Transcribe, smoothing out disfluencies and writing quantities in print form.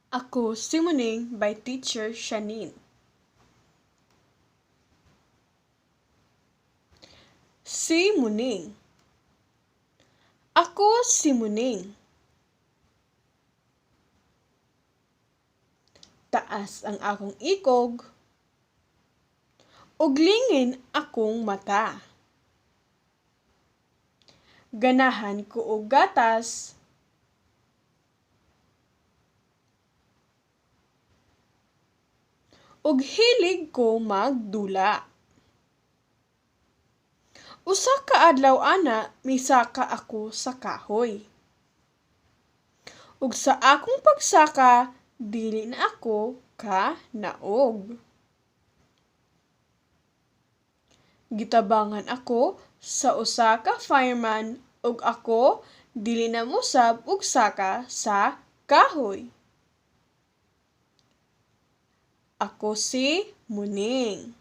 Ako si Muning by Teacher Shanine. Si Muning. Ako si Muning. Taas ang akong ikog ug lingin akong mata. Ganahan ko og gatas ug hilig ko magdula. Usa ka adlaw ana misaka ako sa kahoy. Ug sa akong pagsaka dili na ako kanaog. Gitabangan ako sa usa ka fireman ug ako dili na mosab og saka sa kahoy. Ako si Muning.